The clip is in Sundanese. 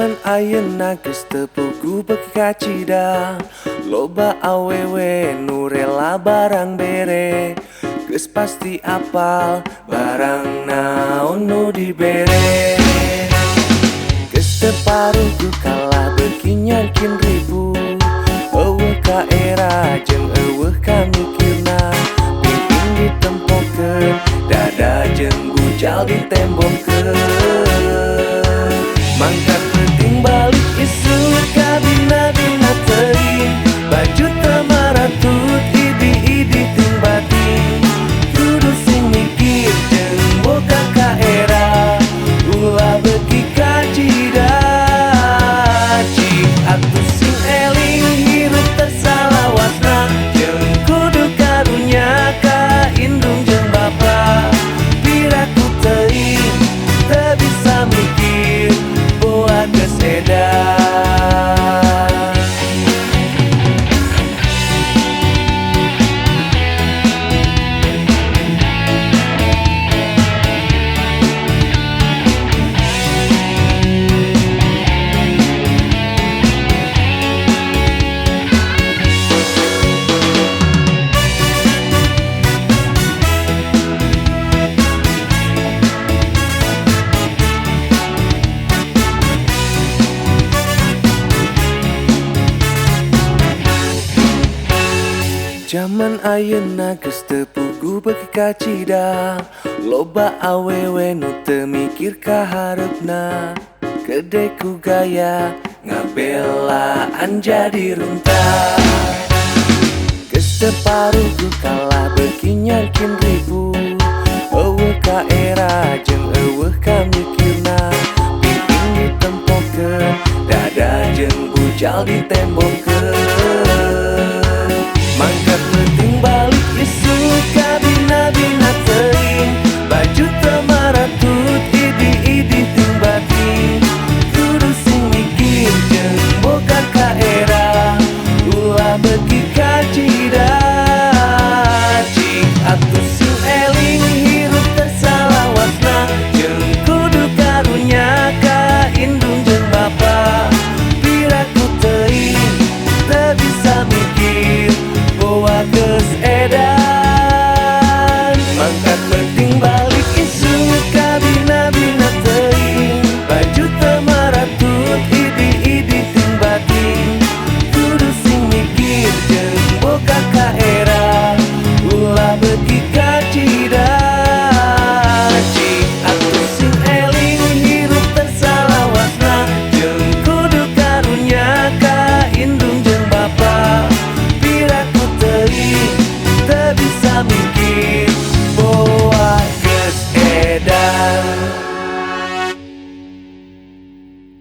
Zaman ayeuna geus teu puguh beuki kacida, loba awewe nu rela barang bere, geus pasti apal barang naon nu dibere. Geus teu paruguh kalah beuki nyangkin ribu, eueuh ka era jeung eueuh ka mikirna, pingping ditempokeun dada jeung bujal ditembongkeun. Mangkat penting balik isuk kabina-bina teuing, baju teu maratut idi-idi ting batin, kudu sing mikir jeung boga ka era, ulah beuki kacida. Cik atuh sing eling hirup tersalawasna, jeung kudu karunya ka indung jeung bapa, piraku teuing teu bisa mikir boa geus edan. Zaman ayeuna geus teu puguh beuki kacida, loba awewe nu teu mikir ka hareupna, gede ku gaya ngabelaan jadi runtah. Geus teu paruguh kalah beuki nyangkin ribu, eueuh ka era jeung eueuh ka mikirna, pingping ditempokeun dada jeung bujal ditembongkeun.